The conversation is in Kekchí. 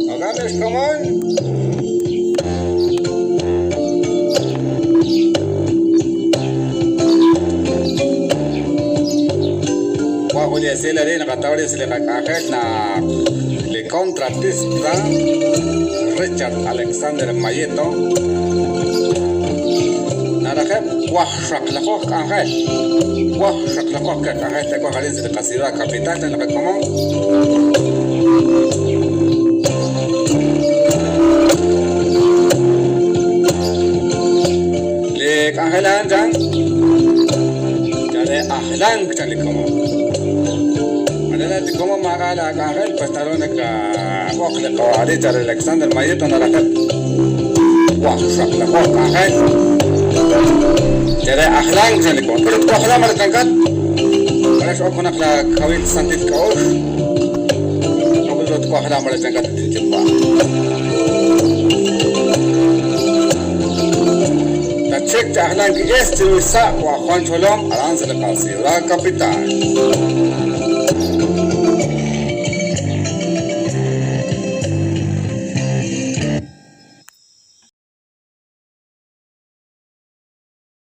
Jo'kan ex komon. Wan jun li esil arin naqataw rib' sa' li qak'anjel naq li contratista Richard Alexander Mayeto narajeb' waqxaqlajuj k'anjel. Waqxaqlajuj k'anjel te'wanq arin sa' li qaciudad capital li qakomon. Li k'anjel a'an chan, chale ajlank chan li komon. Malala li komon maak'a' la k'anjel, pues naru nakab'oq li qawa' Richard Alexander Mayeto narajeb' waqxaqlajuj k'anjel. Chale ajlank chan li komon. Pero twajla mare chankat, mare x'ok junaq la kawil santil k'a'uxl. Pero twajla mare chankat tinchukwa. Tachik chi ajlank es chiru xsa' wa Juan Cholom aran sa' li qaciudad capital.